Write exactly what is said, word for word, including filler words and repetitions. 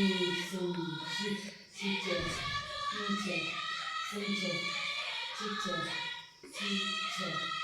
གཉིས། གསུམ། བཞི། བཞི་བཅུ། གཉིས་བཅུ། གསུམ་བཅུ། བཅུ་བཅུ། བཅུ་བཅུ།